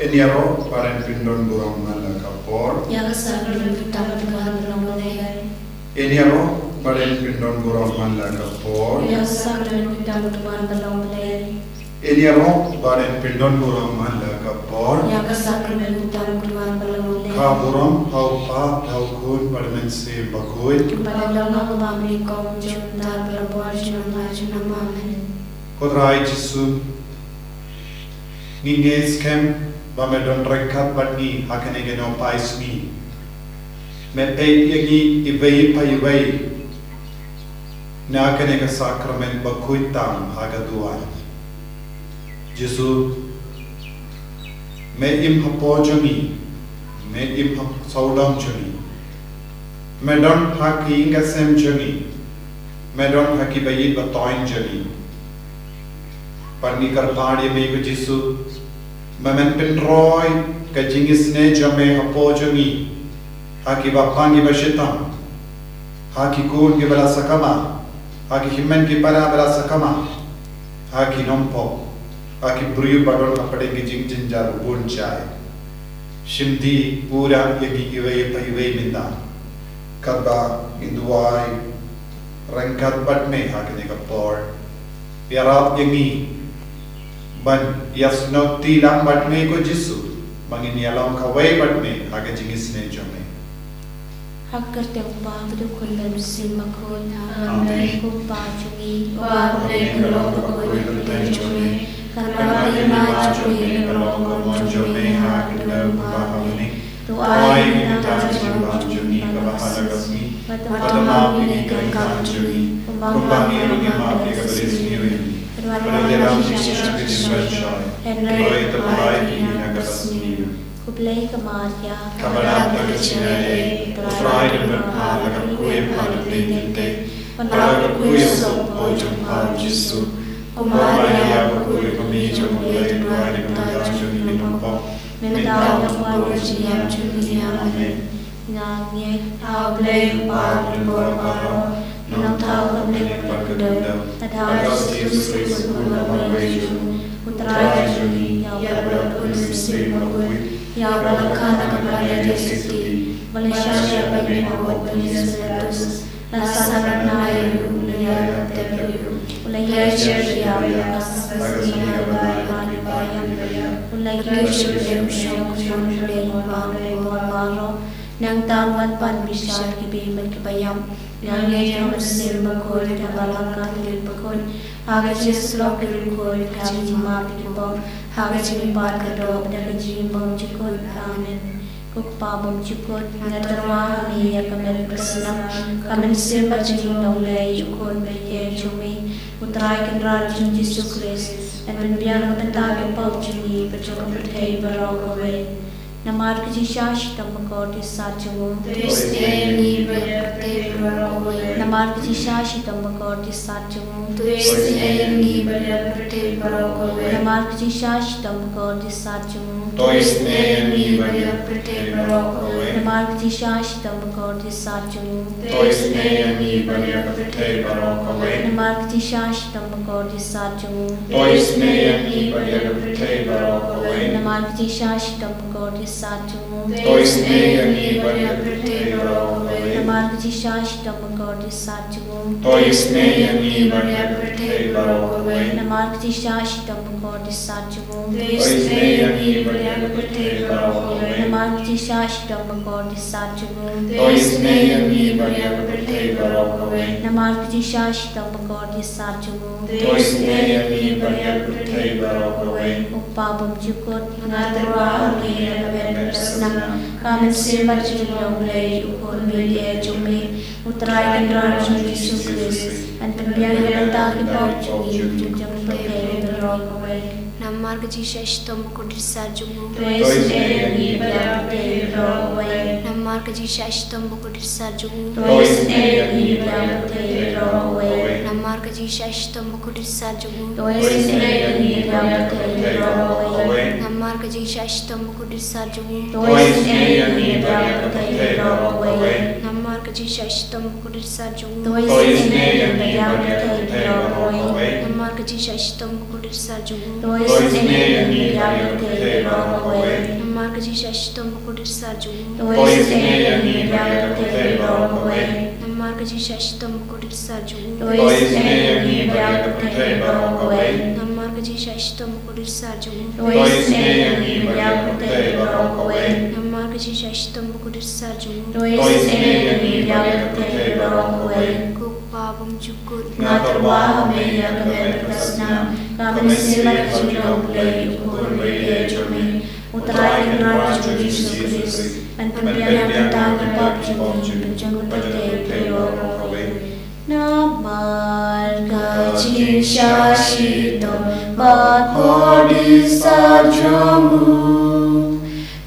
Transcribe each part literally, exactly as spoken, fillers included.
Yn ïaroh ba yn pyndon burom man la ka por. Ïa ka sakrament ka tam ka wan ba long balei. Yn ïaroh ba yn pyndon burom man la ka por. Ïa ka sakrament ka tam ka wan ba long balei. Yn ïaroh ba yn pyndon burom man la ka por. Ïa ka sakrament ka tam ka wan ba long balei. Ka burom ha u Kpa, ha u Khun bad ha u Mynsiem Bakhuid. Bad ka long ha ka bam nyngkong jong u Trai, bad ka bor jong u Trai jong u. Amen. Ko Trai Jisu, ngi ngeit skhem ba me don ryngkat bad ngi ha kane ka nohpai sngi. Me peit ïa ngi iwei pa iwei na kane ka sakrament bakhuid tam ha ka duwan. Jisu, me im hapoh jong ngi, me im ha sawdong jong ngi. Me don ha ki ïing ki sem jong ngi. Me don ha ki ba ïeit ba toiñ jong ngi. Bad ngi kyrpad ïa me ko Jisu, ba men pynroi ka jingisynei jong me hapoh jong ngi, ha ki ba pang ki ba shitom, ha ki khun ki ba la sakma, ha ki hynmen ki para ba la sakma, ha ki nongpop, ha ki briew ba don hapdeng ki jingjynjar bun jait. Shim dih pura ïa ngi iwei pa iwei mynta, katba ngin duwai ryngkat bad me ha kane ka por. Ïarap ïa ngi ban ïasnohkti lang bad me ko Jisu, ba ngin ïalong kawei bad me ha ka jingisynei jong me. Ha ka kyrteng u Kpa bad u Khun bad u Mynsiem Bakhuid. Amen. Ko Kpa jong ngi uba ha bneng, ka long bakhuid ka kyrteng jong me. Ka wan ka hima jong me, ka long ka mon jong me ha ka khyndew kumba ha bneng. To ai ïa ngi mynta ka jingim jong ngi kaba ha la ka sngi. Bad to map ïa ngi ki ryngkat jong ngi, kumba ngi ruh ngi map ïa ki ba ris ïa ngi. Bad to ym ai ngi sha ka jingpynshoi, hynrei to ai ngi ha ka sngi. Ko Blei ka Maria, kaba dap da ka jingaiei, u Trai u don bad pha, la kyrkhu ïa pha ha ki kmie, bad la kyrkhu ïa u soh jong pha u Jisu. Ko Maria bakhuid, ka Kmie jong u Blei, to duwai ïa ngi ki nongpop, mynta bad ha ka por ka jingïap jong ngi. Amen. Nga ngeit ha u Blei u Kpa jong ngi baroh, u Nongthaw ka bneng bad ka khyndew, bad ha u Jisu Khrist u Khun ba marwei jong u, u Trai jong ngi, ïa uba don bad u Mynsiem Bakhuid, ïa uba la khang na ka Maria Theisotti, ba la shah ïa ka beiñ ha u Pontius Pilatus, la sahnarphna ïa u, la ïaid ha ka kti jong u, u la ïaishah ïa u ha ka sngi kaba lai bad kiba ïap, u la kiew sha u shong kyrshong u Blei uba marwei bad baroh. Nangta un wan ban bishar ïa ki beiñ bad kiba ïap. Nga ngeit ha u Mynsiem Bakhuid, ha ka Balang Katholik bakhuid, ha ka jingïasyllok ki riewkhuid, ha ka jingmap ïa ki pop, ha ka jingmihpat ka doh, bad ha ka jingim bymjukut. Amen. Ko Kpa bymjukut, nga tyrwa ha me ïa ka met ka snam, ka mynsiem bad ka jinglong lei jong u Khun baieit jong me, u Trai Kynrad jong ngi Jisu Khrist, yn pynbiang na ka bynta ki pop jong ngi bad jong ka pyrthei baroh kawei. Namar ka jingshah shitom bakordit sat jong u, to isynei ïa ngi bad ïa ka pyrthei baroh kawei. Namar ka jingshah shitom bakordit sat jong u, to isynei ïa ngi bad ïa ka pyrthei baroh kawei. Namar ka jingshah shitom bakordit sat jong u, to isynei ïa ngi bad ïa ka pyrthei baroh kawei. Namar ka jingshah shitom bakordit sat jong u, to isynei ïa ngi bad ïa ka pyrthei baroh kawei. Namar ka jingshah shitom bakordit sat jong u, to isynei ïa ngi bad ïa ka pyrthei baroh kawei. Namar ka jingshah shitom bakordit sat jong u, to isynei ïa ngi bad ïa ka pyrthei baroh kawei. Namar ka jingshah shitom bakordit sat jong u, to isynei ïa ngi bad ïa ka pyrthei baroh kawei. Namar ka jingshah shitom bakordit sat jong u, to isynei ïa ngi bad ïa ka pyrthei baroh kawei. Namar ka jingshah shitom bakordit sat jong u, to isynei ïa ngi bad ïa ka pyrthei baroh kawei. Namar ka jingshah shitom bakordit sat jong u, to isynei ïa ngi bad ïa ka pyrthei baroh kawei. Ko Kpa bymjukut, nga tyrwa ha me ïa ka met ka snam, ka mynsiem bad jinglong lei u Khun baieit jong me, u Trai Kynrad jong ngi Jisu Khrist, yn pynbiang na ka bynta ki pop jong ngi bad jong ka pyrthei baroh kawei. Namar ka jingshah shitom bakordit sat jong u, to isynei ïa ngi bad ïa ka pyrthei baroh kawei. Namar ka jingshah shitom bakordit sat jong u, to isynei ïa ngi bad ïa ka pyrthei baroh kawei. Namar ka jingshah shitom bakordit sat jong u, to isynei ïa ngi bad ïa ka pyrthei baroh kawei. Namar ka jingshah shitom bakordit sat jong u, to isynei ïa ngi bad ïa ka pyrthei baroh kawei. Namar Ka jingshah shitom bakordit sar jong u. To isynei ïa ngi bad ïa ka pyrthei baroh kawei. Namar ka jingshah shitom bakordit sar jong u. To isynei ïa ngi bad ïa ka pyrthei baroh kawei. Namar ka jingshah shitom bakordit sar jong u. To isynei ïa ngi bad ïa ka pyrthei baroh kawei. Namar ka jingshah shitom bakordit sar jong u. To isynei ïa ngi bad ïa ka pyrthei baroh kawei. Namar ka jingshah shitom bakordit sar jong u. To isynei ïa ngi bad ïa ka pyrthei baroh kawei. Namar ka jingshah shitom bakordit sar jong u. To isynei ïa ngi bad ïa ka pyrthei baroh kawei. Ko Pa bymjukut. Nga tyrwa ha me ïa ka met bad ka snam. Ka mynsiem bad ka jingïaid U Blei, U Khun bad U Blei jong me. U Trai Kynrad jong ngi Jisu Khrist, un pynbiang ïa ki pop jong ngi bad jong ka pyrthei baroh kawei. Namar ka jingshah shitom bakordit sar jong u.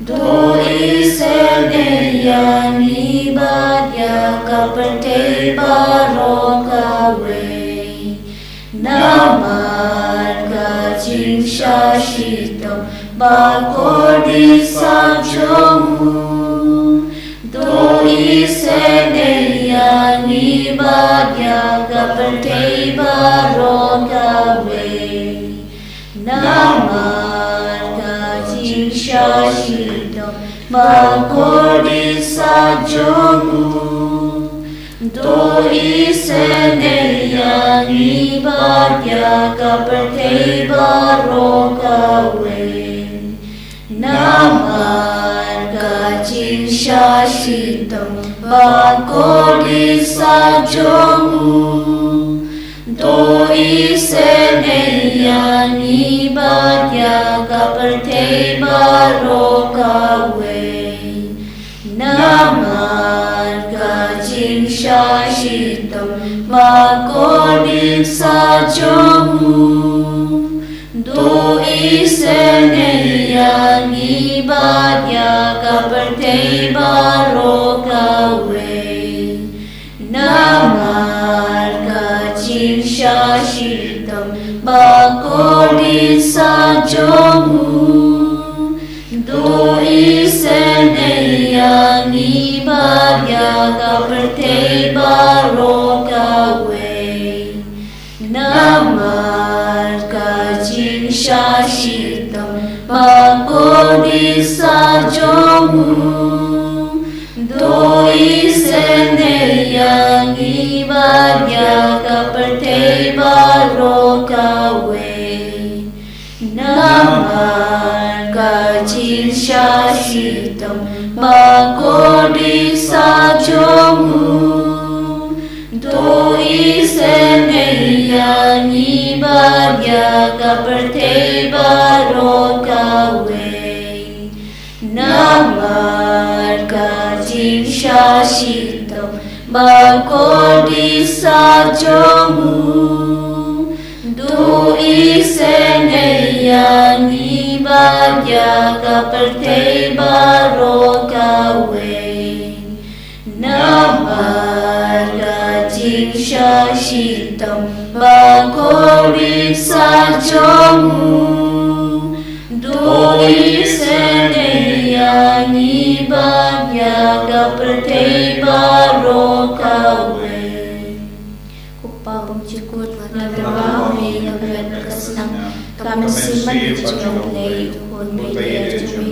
To isynei ïa ngi bad ïa ka pyrthei baroh kawei. Namar ka jingshah shitom bakordit sar jong u. To isynei ïa ngi bad ïa ka pyrthei baroh kawei. Namar ka jingshah shitom bakordit sar jong u. To isynei ïa ngi bad ïa ka pyrthei baroh kawei. Namar ka jingshah shitom bakordit sar jong u. To isynei ïa ngi bad ïa ka pyrthei baroh kawei. Namar ka jingshah shitom bakordit sar jong u. To isynei ïa ngi bad ïa ka pyrthei baroh kawei. Namar ka jingshah shitom bakordit sar jong u. To isynei ïa ngi bad ïa ka pyrthei baroh kawei. Namar ka jingshah shitom bakordit sar jong u. To isynei ïa ngi bad ïa ka pyrthei baroh kawei. Namar ka jingshah shitom bakordit sar jong u. To isynei ïa ngi bad ïa ka pyrthei baroh kawei. Namar ka jingshah shitom bakordit sar jong u. To isynei ïa ngi bad ïa ka pyrthei baroh kawei. Namar ka jingshah shitom bakordit sar jong u. To isynei ïa ngi bad ïa ka pyrthei baroh kawei. Ko Pa bymjukut, nga tyrwa ha me ïa ka met bad ka snam, ka mynsiem bad ka jingïaid U Blei, U Khun bad U Blei jong me,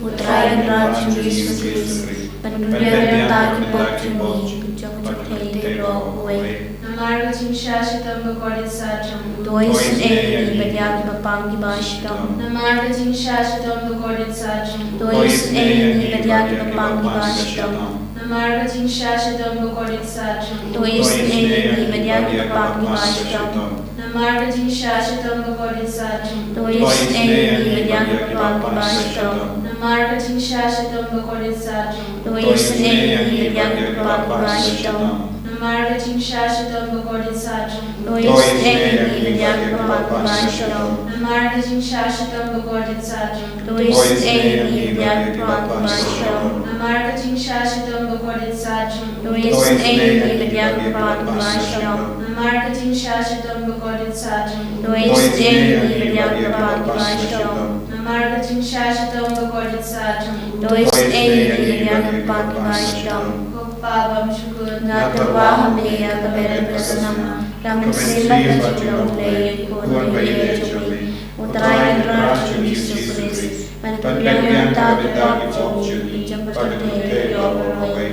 U Trai Kynrad jong ngi Jisu Khrist, un pynbiang ïa ki pop jong ngi bad jong ka pyrthei baroh kawei. Namar ka jingshah shitom bakordit sar jong u. To isynei ïa ngi bad ïa kiba pang kiba shitom. Namar ka jingshah shitom bakordit sar jong u. To isynei ïa ngi bad ïa kiba pang kiba shitom. Namar ka jingshah shitom bakordit sar jong u. To isynei ïa ngi bad ïa kiba pang kiba shitom. Namar ka jingshah shitom bakordit sar jong u. To isynei ïa ngi bad ïa kiba pang kiba shitom. Namar ka jingshah shitom bakordit sar jong u. To isynei ïa ngi bad ïa kiba pang kiba shitom. Namar ka jingshah shitom bakordit sar jong u. To isynei ïa ngi bad ïa kiba pang kiba shitom. Namar ka jingshah shitom bakordit sar jong u. To isynei ïa ngi bad ïa kiba pang kiba shitom. Namar ka jingshah shitom bakordit sar jong u. To isynei ïa ngi bad ïa kiba pang kiba shitom. Namar ka jingshah shitom bakordit sar jong u. To isynei ïa ngi bad ïa kiba pang kiba shitom. Namar ka jingshah shitom bakordit sar jong u. To isynei ïa ngi bad ïa kiba pang kiba shitom. Baba bymjukut, nga tyrwa ha me ïa ka beren ka snam, ka mynsiem bad ka jinglong Blei, u Khun ba ïeit jong me, U Trai Kynrad jong ngi Jisu Khrist, ban pynbiang ïa ka bynta ki pop jong ngi, jong ka pyrthei baroh kawei.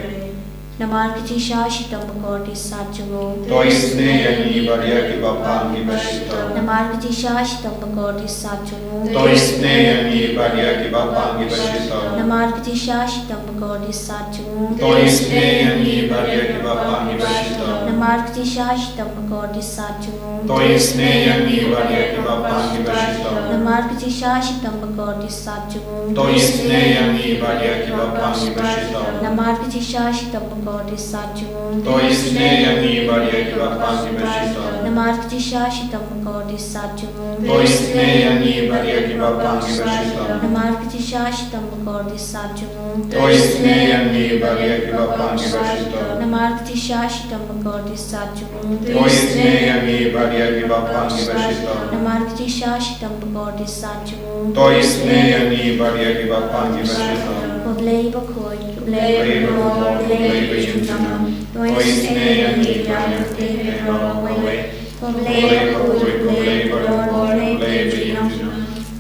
Namar ka jingshisha shitom bakordit sat jong u. To isynei ïa ngi bad ïa kiba pang kiba shitom. Namar ka jingshisha shitom bakordit sat jong u. To isynei ïa ngi bad ïa kiba pang kiba shitom. Namar ka jingshisha shitom bakordit sat jong u. To isynei ïa ngi bad ïa kiba pang kiba shitom. Namar ka jingshisha shitom bakordit sat jong u. To isynei ïa ngi bad ïa kiba pang kiba shitom. Namar ka jingshisha shitom bakordit sat jong u. To isynei ïa ngi bad ïa kiba pang kiba shitom. Namar ka jingshisha shitom bakordit sat jong u. To isynei ïa ngi bad ïa kiba pang kiba shitom. Namar ka jingshisha shitom bakordit sat jong u. To isynei ïa ngi bad ïa kiba pang kiba shitom. Namar ka jingshisha shitom bakordit sat jong u. To isynei ïa ngi bad ïa kiba pang kiba shitom. Namar ka jingshisha shitom bakordit sat jong u. To isynei ïa ngi bad ïa kiba pang kiba shitom. Namar ka jingshisha shitom bakordit sat jong u. To isynei ïa ngi bad ïa kiba pang kiba shitom. Ko Blei bakhuid, ko Blei baroh, ko Blei bajunom. To isynei ïa ngi bad ïa ka pyrthei baroh kawei. Ko Blei bakhuid, ko Blei baroh, ko Blei bajunom.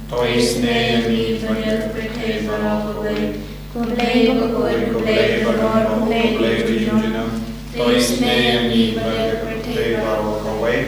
To isynei ïa ngi bad ïa ka pyrthei baroh kawei. Ko Blei bakhuid, ko Blei baroh, ko Blei bajunom. To isynei ïa ngi bad ïa ka pyrthei baroh kawei.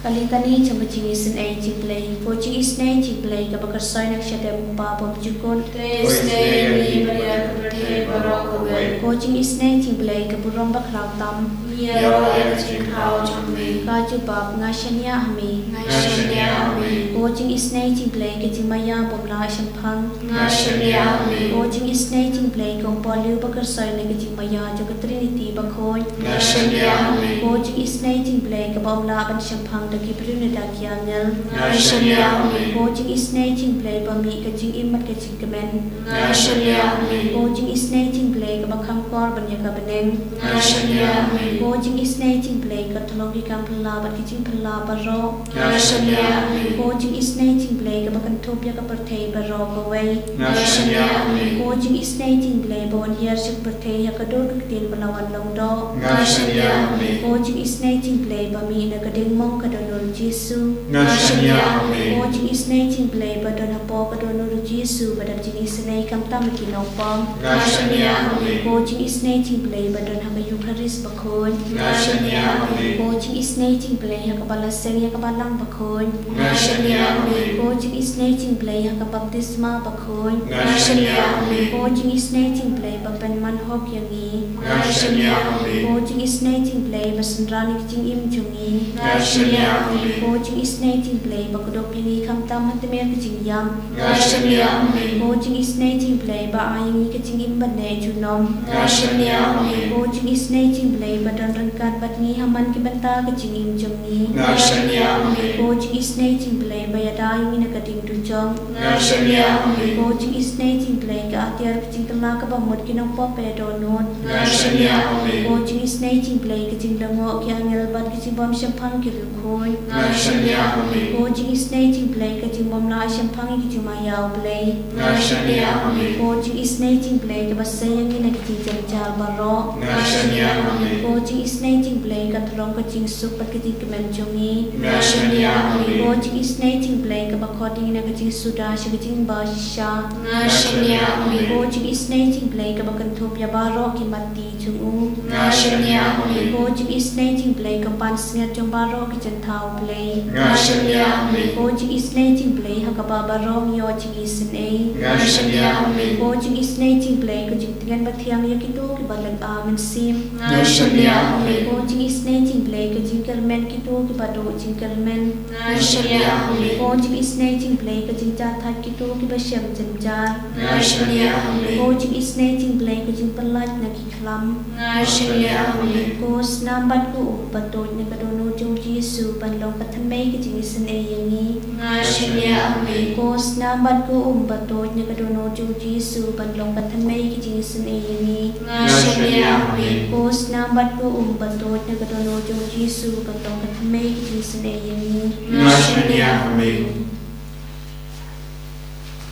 Ka Litani jong ka jingisynei jong U Blei. Ko jingisynei jong U Blei kaba kyrsoi na ka shadem U Kpa bymjukut. To isynei ïa ngi bad ïa ka pyrthei baroh kawei. Ko jingisynei jong U Blei ka burom bakhraw tam. Ïaroh ïa ka jingkhaw jong me. Ka jubab: Nga shaniah ha me. Nga shaniah ha me. Ko jingisynei jong U Blei ka jingmaïa bym lah shemphang. Nga shaniah ha me. Ko jingisynei jong U Blei ka umpohliew ba kyrsoi na ka jingmaïa jong ka Trinity bakhuid. Nga shaniah ha me. Ko jingisynei jong U Blei kaba ym lah ban shemphang da ki briew ne da ki angel. Nga shaniah ha me. Ko jingisynei jong U Blei ba mih ka jingim bad ka jingkmen. Nga shaniah ha me. Ko jingisynei jong U Blei kaba kham kor ban ïa ka bneng. Nga shaniah ha me. Ko jingisynei jong U Blei ka tyllong ki kam phylla bad ki jingphylla baroh. Nga shaniah ha me. Ko jingisynei jong U Blei kaba kynthup ïa ka pyrthei baroh kawei. Nga shaniah ha me. Ko jingisynei jong U Blei ba un hiar sha ka pyrthei ha ka dur ka ktien ba la wan long doh. Nga shaniah ha me. Ko jingisynei jong U Blei ba mih na ka diengmong ka dohnud u Jisu. Nga shaniah ha me. Ko jingisynei jong U Blei ba don hapoh ka dohnud u Jisu ba dap jingisynei khamtam ki nongpop. Nga shaniah ha me. Ko jingisynei jong U Blei ba don ha ka Eukharist bakhuid. Nga shaniah ha me. Ko jingisynei jong U Blei ha kaba la seng ïa ka Balang bakhuid. Nga shaniah ha me. Ko jingisynei jong U Blei ha ka baptisma bakhuid. Nga shaniah ha me. Ko jingisynei jong U Blei ba pynman hok ïa ngi. Nga shaniah ha me. Ko jingisynei jong U Blei ba synran ïa ka jingim jong ngi. Nga shaniah ha me. Ko jingisynei jong U Blei ba kdup ïa ngi khamtam ha tmier ka jingïap. Nga shaniah ha me. Ko jingisynei jong U Blei ba ai ïa ngi ka jingim ban neh junom. Nga shaniah ha me. Ko jingisynei jong U Blei ba don ryngkat bad ngi ha man ki bynta ka jingim jong ngi. Nga shaniah ha me. Ko jingisynei jong U Blei ba ïada ïa ngi na ka ding dujok. Nga shaniah ha me. Ko jingisynei jong U Blei ka atiar ka jingkylla kaba mut ki nongpop ba ïa dohnud. Nga shaniah ha me. Ko jingisynei jong U Blei ka jinglyngngoh ki angel bad ka jingbym shemphang ki riewkhuid. Nga shaniah ha me. Ko jingisynei jong U Blei ka jingbym lah shemphang ïa ka jingmaïa U Blei. Nga shaniah ha me. Ko jingisynei jong U Blei kaba sei ïa ngi na ki jingjynjar baroh. Nga shaniah ha me. Ko jingisynei jong U Blei ka tyllong ka jingsuk bad ka jingkmen jong ngi. Nga shaniah ha me. Ko jingisynei jong U Blei kaba khot ïa ngi na ka jingsuda sha ka jingbashisha. Nga shaniah ha me. Ko jingisynei jong U Blei kaba kynthup ïa baroh ki matti jong u. Nga shaniah ha me. Ko jingisynei jong U Blei ka pansngiat jong baroh ki jingthaw Blei. Nga shaniah ha me. Ko jingisynei jong U Blei ha kaba baroh ngi ïoh jingisynei. Nga shaniah ha me. Ko jingisynei jong U Blei ka jingtngen bathiang ïa kito kiba lynga mynsiem. Nga shaniah ha me. Ko jingisynei jong U Blei ka jingkyrmen kito kiba duh jingkyrmen. Nga shaniah ha me. Ko jingisynei jong U Blei ka jingjahthait kito kiba shem jynjar. Nga shaniah ha me. Ko jingisynei jong U Blei ka jingpyllait na ki khlam. Nga shaniah ha me. Ko snam bad ko um ba tuid na ka dohnud jong u Jisu ban long ka thymmei ka jingisynei ïa ngi. Nga shaniah ha me. Ko snam bad ko um ba tuid na ka dohnud jong u Jisu ban long ka thymmei ka jingisynei ïa ngi. Nga shaniah ha me. Ko snam bad ko um ba tuid na ka dohnud jong u Jisu ban long ka thymmei ka jingisynei ïa ngi. Nga shaniah ha me.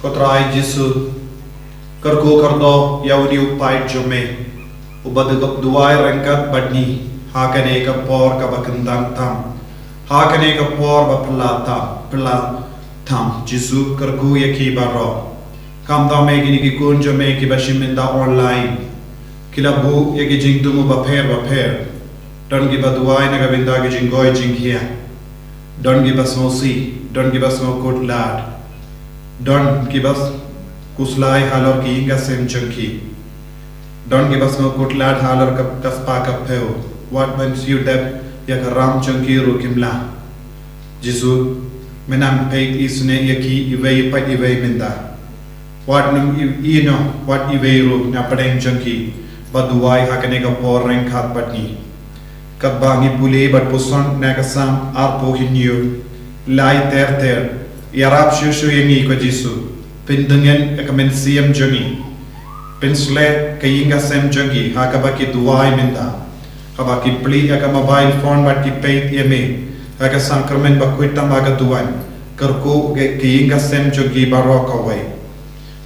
Ko Trai Jisu, kyrkhu kyrdoh ïa une u paid jong me. Uba duwai ryngkat bad ngi ha kane ka por kaba kyndang tam, ha kane ka por ba phylla tam, phylla tam. Jisu, kyrkhu ïa ki baroh. Khamtam ïa kine ki khun jong me kiba shim mynta online, ki la buh ïa ki jingthmu bapher bapher. Don kiba duwai na ka bynta ki jingkoit jingkhiah. Don kiba sngewsih, don kiba sngewkhuslai. Don kiba khuslai halor ki ïing ki sem jong ki. Don kiba sngewkhuslai halor ka, ka spah ka phew. Wat ban siew dep ïa ka ram jong ki ruh kim lah. Jisu, me nang peit isynei ïa ki iwei pa iwei mynta. Wat nym ïeh noh wat iwei ruh na pdeng jong ki ba duwai ha kane ka por ryngkat bad ngi. Katba ngi pule bad puson na ka Salm arphew hynñiew, lai ter ter, ïarap shuh shuh ïa ngi ko Jisu, pyntngen ïa ka mynsiem jong ngi. Pynshlei ka ïing ka sem jong ngi ha kaba ki duwai mynta. Haba ki plie ïa ka mobile phone bad ki peit ïa me ha ka sakramen bakhuid tang ba ka duwan, kyrkhu ïa ka ïing ka sem jong ki baroh kawei.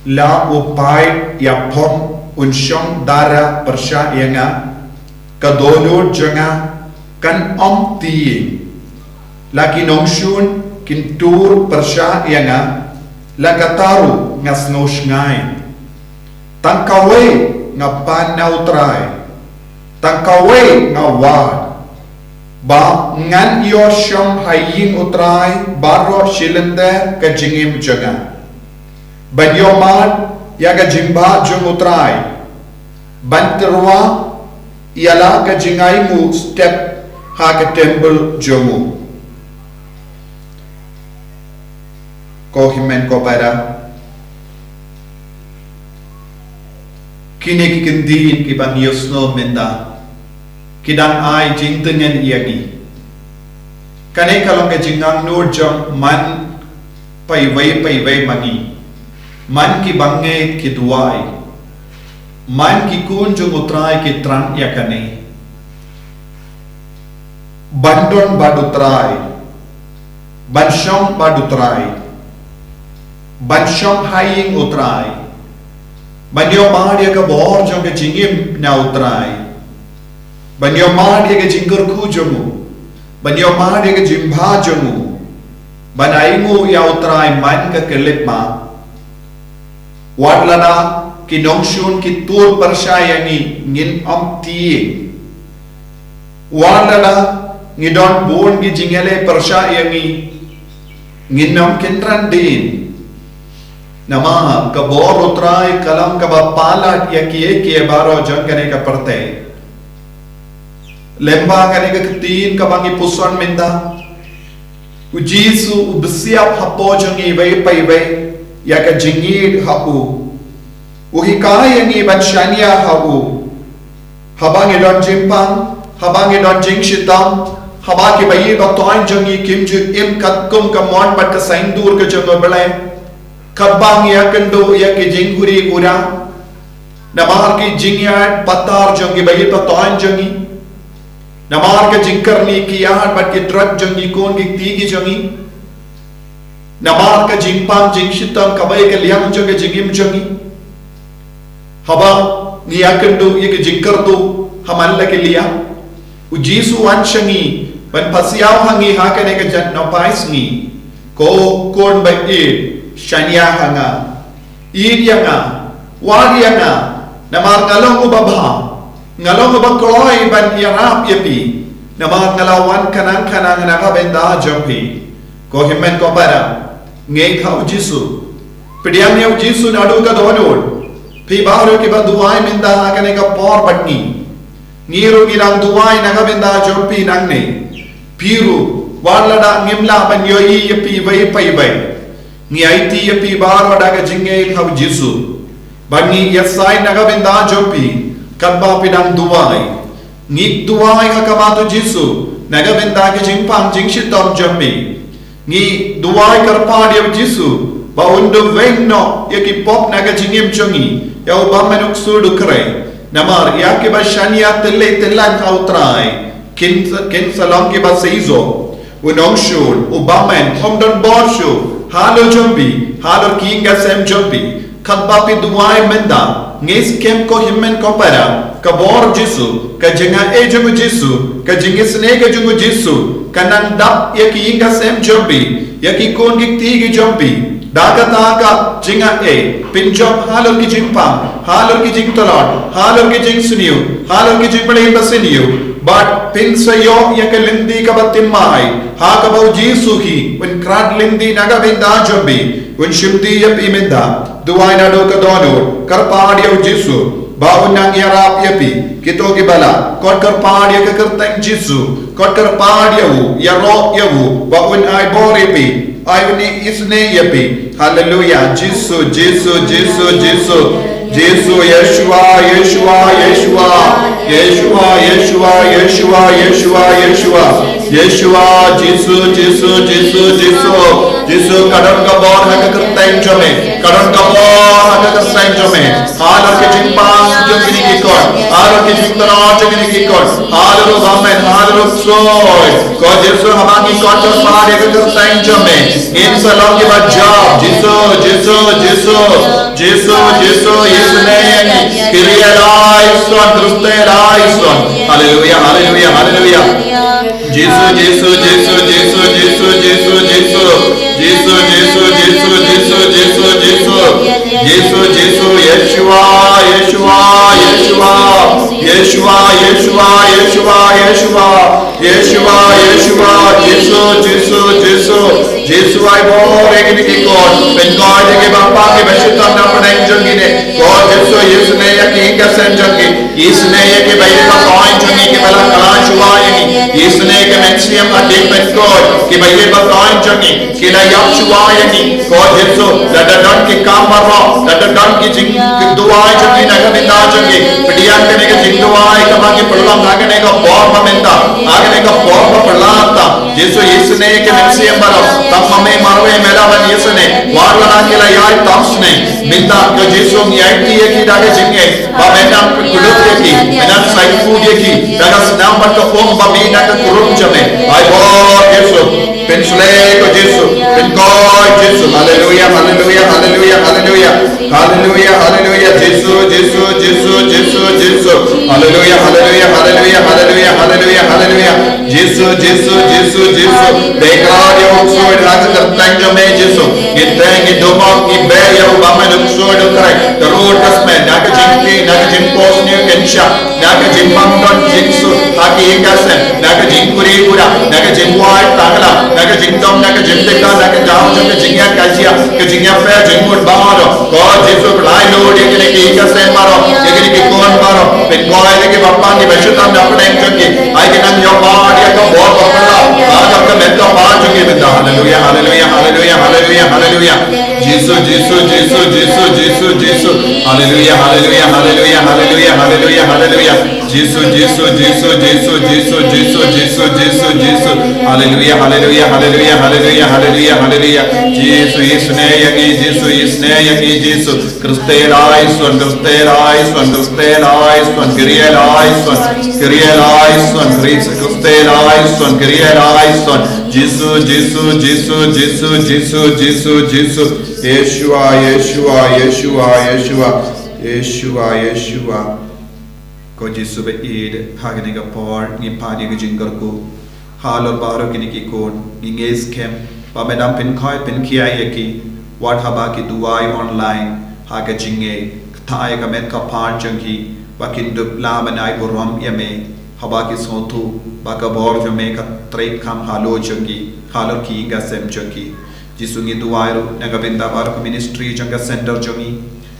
La u paid ïaphong un shong dara pyrshah ïa nga, ka dohnud jong nga kan ym tieng. La ki nongshun kin tur pyrshah ïa nga, la kata ruh nga sngew shngaiñ. Tang kawei nga pan na U Trai, tang kawei nga wad, ba ngan ïoh shong ha ïing U Trai baroh shi lynter ka jingim jong nga, ban ïoh mad ïa ka jingbha jong U Trai, ban tyrwa ïa la ka jingainguh step ha ka templ jong U. Ko hynmen ko para, kine ki kyntien kiba ngi ïohsngew mynta ki dang ai jingtngen ïa ngi. Kane ka long ka jingangnud jong man pa iwei pa iwei ma ngi. Man ki bangeit ki duwai. Man ki khun jong U Trai ki thrang ïa kane. Ban don bad U Trai. Ban shong bad U Trai. Ban shong ha ïing U Trai. Ban ïoh mad ïa ka bor jong ka jingim na U Trai. Ban ïoh mad ïa ka jingkyrkhu jong U. Ban ïoh mad ïa ka jingbha jong U. Ban ainguh ïa U Trai man ka khyllipmat. Wat lada ki nongshun ki tur pyrshah ïa ngi, ngin ym tieng. Wat lada ngi don bun ki jingïaleh pyrshah ïa ngi, ngin ym kynran dien. Namar ka bor U Trai ka long kaba palat ïa kiei kiei baroh jong kane ka pyrthei. Lyngba kane ka ktien kaba ngi puson mynta, U Jisu u bsiap hapoh jong ngi iwei pa iwei ïa ka jingïeit ha U. U hikai ïa ngi ban shaniah ha U. Haba ngi don jingpang, haba ngi don jingshitom, haba kiba ïeit ba thoiñ jong ngi kim ju im katkum ka mon bad ka saiñdur ka jong U Blei, katba ngi ïakynduh ïa ki jinghuri hura, namar ki jingïaid patar jong kiba ïeit ba thoiñ jong ngi, namar ka jingkyrni ki ïar bad ki drok jong ki khun ki kti ki jong ngi, namar ka jingpang jingshitom kaba ïa ka liang jong ka jingim jong ngi. Haba ngi ïakynduh ïa ka jingkyrduh ha man la ki liang, U Jisu u wan sha ngi ban pasiaw ha ngi ha kane ka jait nongpait sngi. Ko khun ba ïeit, shaniah ha nga. Ïeit ïa nga, wad ïa nga, namar nga long uba bha, nga long uba kloi ban ïarap ïa phi, namar nga la wan khnang khnang na ka bynta jong phi. Ko hynmen ko para, ngeit ha U Jisu. Pdiang ïa U Jisu naduh ka dohnud. Phi baroh kiba duwai mynta ha kane ka por bad ngi, ngi ruh ngi dang duwai na ka bynta jong phi nangne. Phi ruh, wat lada ngim lah ban ïohi ïa phi iwei pa iwei, ngi aiti ïa phi baroh da ka jingngeit ha U Jisu. Ba ngi ïasaid na ka bynta jong phi katba phi dang duwai. Ngi duwai ha khmat U Jisu na ka bynta ka jingpang jingshitom jong phi. Ngi duwai kyrpad ïa U Jisu ba un duweng noh ïa ki pop na ka jingim jong ngi, ïa u bymman u ksuid u khrei. Namar ïa kiba shaniah tyllai tyllan ha U Trai, kin, kin sa long kiba seisoh. U nongshun, u bymman, um don bor shuh halor jong phi, halor ki ïing ki sem jong phi, Katba phi duwai mynta, ngeit skhem ko hynmen ko para, ka bor Jisu, ka jingaiei jong u Jisu, ka jingisynei ka jong u Jisu, ka nang dap ïa ki ïing ka sem jong phi, ïa ki khun ki kti ki jong phi. Da kata ka jingaiei, pynjop halor ki jingpang, halor ki jingtlot, halor ki jingsniew, halor ki jingpynlong ba sniew. Bad pynsa ïoh ïa ka lynti kaba thymmai, ha kaba u Jisu hi un krat lynti na ka bynta jong phi, un shim ti ïa phi mynta. Duwai naduh ka dohnud, kyrpad ïa u Jisu ba un nang ïarap ïa phi. Kito kiba lah, kot kyrpad ïa ka kyrteng Jisu, kot kyrpad ïa u, ïaroh ïa u ba un ai bor ïa phi, ai un isynei ïa phi. Haleluya. Jisu, Jisu, Jisu, Jisu. Jisu, Yeshua, Yeshua, Yeshua. Yeshua, Yeshua, Yeshua, Yeshua, Yeshua. Yeshua, Jisu, Jisu, Jisu, Jisu. Jisu, ka don ka bor ha ka kyrteng jong me. Ka don ka bor ha ka kyrteng jong me. Halor ki jingpang jong kine ki kot, halor ki jingtrei jong kine ki kot, halor u bymman, halor u ksuid. Ko Jisu, haba ki kot kyrpad ïa ka kyrteng jong me, ngin sa long kiba jop. Jisu, Jisu, Jisu. Jisu, Jisu, isynei ïa ngi. Kyrie eleison, Christe eleison. Haleluya, haleluya, haleluya. Jisu, Jisu, Jisu, Jisu, Jisu, Jisu, Jisu. Jisu, Jisu, Jisu, Jisu, Jisu, Jisu. Jisu, Jisu, Yeshua, Yeshua, Yeshua. Yeshua, Yeshua, Yeshua, Yeshua. Yeshua, Yeshua, Jisu, Jisu, Jisu. Jisu, ai bor ïa kine ki kot. Pynkoit ïa kiba pang kiba shitom na pdeng jong kine. Ko Jisu, isynei ïa ki ïing ki sem jong ki. Isynei ïa kiba ïeit ba koit jong ngi, kiba la kylla shuwa ïa ngi. Isynei ïa ki mynsiem hadien pynkoit kiba ïeit ba koit jong ngi, ki la ïap shuwa ïa ngi. Ko Jisu, lada don ki kam baroh, lada don ki jingduwai jong ngi na ka bynta jong ngi, pdiang kane ka jingduwai kaba ngi pynlong ha kane ka por ba mynta, ha kane ka por ba pynlong tam. Jisu, isynei ïa ki mynsiem baroh, tang ma me marwei me la ban isynei. Wat lada ki la ïai tam snem, mynta ko Jisu ngi aiti ïa ki da ka jingngeit ba men nang pynkup ïa ki, men nang saikut ïa ki da ka snam bad ka um ba mih na ka kurum jong me. Ai bor Jisu, pynsleh ko Jisu, pynkoit Jisu. Haleluya, haleluya, haleluya, haleluya. Haleluya, haleluya, Jisu, Jisu, Jisu, Jisu, Jisu. Haleluya, haleluya, haleluya, haleluya, haleluya, haleluya. Jisu, Jisu, Jisu, Jisu. Dei kra ïa u ksuid ha ka kyrteng jong me Jisu. Ngi teng, ngi dubok, ngi beh ïa u bymman, u ksuid u khreh. Ka rud ka smen, na ka jingkti, na ka jingpos, na ka jingshah, na ka jingbym don jingsuk ha ki ïing ki sem, na ka jingkuri kura, na ka jingwai tangla, na ka jingdom, na ka jingdekha, na ka jaw jong ka jingïakajia, ka jingïapher jingmut baroh. Ko Jisu, pynlait lut ïa kine ki ïing ki sem baroh, ïa kine ki khun baroh, pynkoit ïa kiba pang kiba shitom na pdeng jong ki, ai ki nang ïoh ban ïa ka bor ba phylla ha ka met kaba jong ki mynta. Haleluya, haleluya, haleluya, haleluya, haleluya. Jisu, Jisu, Jisu, Jisu, Jisu, Jisu. Haleluya, haleluya, haleluya, haleluya, haleluya, haleluya. Jisu, Jisu, Jisu, Jisu, Jisu, Jisu, Jisu, Jisu, Jisu. Haleluya, haleluya, haleluya, haleluya, haleluya, haleluya. Jisu, isynei ïa ngi, Jisu, isynei ïa ngi, Jisu. Christe eleison, Christe eleison, Christe eleison, Kyrie eleison, Kyrie eleison, Christe, Christe eleison, Kyrie eleison. Jisu, Jisu, Jisu, Jisu, Jisu, Jisu, Jisu. Yeshua, Yeshua, Yeshua, Yeshua. Yeshua, Yeshua. Ko Jisu ba ïeit, ha kane ka por ngi pan ïa ka jingkyrkhu halor baroh kine ki khun. Ngi ngeit skhem ba me dang pynkhoit pynkhia ïa ki, wat haba ki duwai online ha ka jingngeit. Kata ïa ka met ka phad jong ki ba kin dup lah ban ai burom ïa me, haba ki sngewthuh ba ka bor jong me ka trei kham halor jong ki, halor ki ïing ki sem jong ki. Jisu, ngi duwai ruh na ka bynta baroh ka ministry jong ka center jong ngi.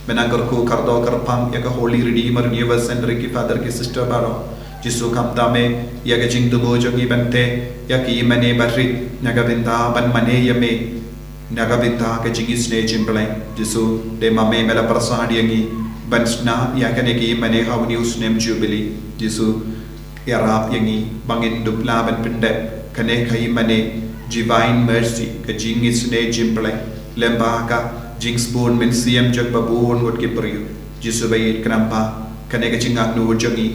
Me nang kyrkhu kyrdoh kyrpang ïa ka Holy Redeemer Renewal Center, ki father ki sister baroh. Jisu, khamtam me ïa ka jingthmu jong ngi ban teh ïa ki ïingmane barit na ka bynta ban mane ïa me, na ka bynta ka jingisynei jong U Blei. Jisu, dei ma me me la pyrshang ïa ngi ban shna ïa kane ka ïingmane ha une u snem Jubilee. Jisu, ïarap ïa ngi ba ngin dup lah ban pyndep kane ka ïingmane Divine Mercy, ka jingisynei jong U Blei, lyngba ka jingsbun mynsiem jong ba bun ngut ki briew. Jisu ba ïeit, khnang ba kane ka jingangnud jong ngi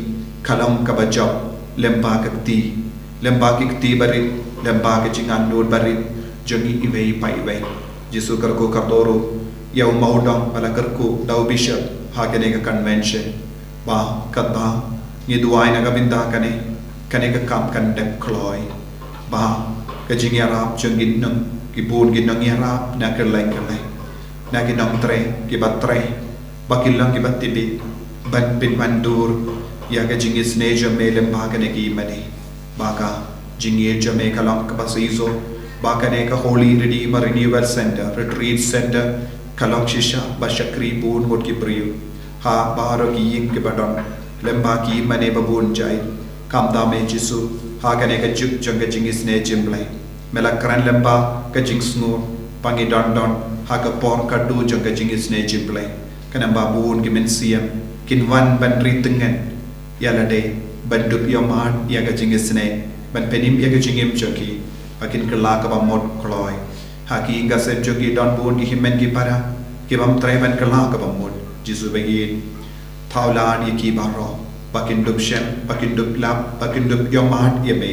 ka long kaba jop lyngba ka kti, lyngba ki kti barit, lyngba ka jingangnud barit jong ngi iwei pa iwei. Jisu, kyrkhu kyrdoh ruh ïa u mawdong ba la kyrkhu da u bishop ha kane ka convention. Ba katba ngi duwai na ka bynta kane, kane ka kam kan dep kloi. Ba ka jingïarap jong ki nong, ki bun ki nongïarap na kylleng kylleng, na ki nongtrei kiba trei, ba ki long kiba tip ban pynwan dur ïa ka jingisynei jong me lyngba kane ki ïingmane. Ba ka jingïeit jong me ka long kaba shisha. Ba kane ka Holy Redeemer Renewal Center, Retreat Center, ka long shisha ba shakri bun ngut ki briew ha baroh ki ïing kiba don lyngba ki ïingmane ba bun jait. Kumta me Jisu, ha kane ka juk jong ka jingisynei jong U Blei, me la kren lyngba ka jingsngur ba ngi don don ha ka por kaba dei jong ka jingisynei jong U Blei. Khnang ba bun ki mynsiem kin wan ban ri tyngen ïa lade, ban dup ïohmad ïa ka jingisynei, ban pynim ïa ka jingim jong ki, ba kin kylla kaba mut kloi. Ha ki ïing ki sem jong ki don bun ki hynmen ki para ki bym trei ban kylla kaba mut. Jisu ba ïeit, thaw lad ïa ki baroh ba kin dup shem, ba kin dup lap, ba kin dup ïohmad ïa me.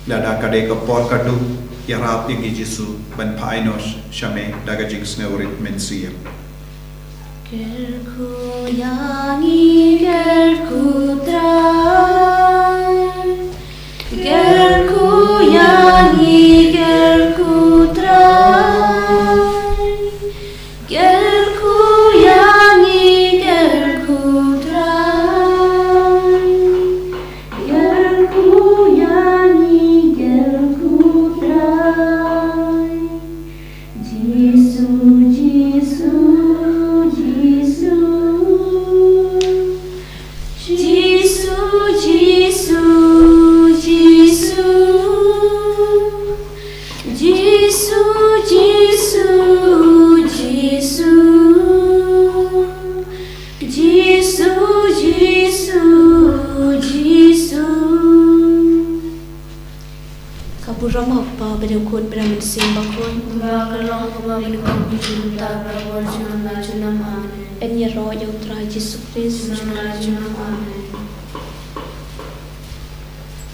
Lada ka dei ka por kaba dei, ïarap ïa ngi Jisu ban phai noh sha me da ka jingsngewrit mynsiem. Kyrkhu ïa ngi, kyrkhu Trai. Kyrkhu ïa ngi, kyrkhu Trai. Kyrkhu ïa ngi, kyrkhu Trai. Kyrkhu ïa ngi, kyrkhu Trai. Jisu, Jisu, Jisu. Jisu, Jisu, Jisu. Jisu, Jisu, Jisu. Jisu, Jisu, Jisu. Ka burom ha u Kpa bad ha u Khun bad ha u Mynsiem Bakhuid. Ba ka long kumba ha khmih, mynta bad barabor, junom la junom. Amen. Ngin ïaroh ïa u Trai Jisu Khrist. Junom la junom. Amen.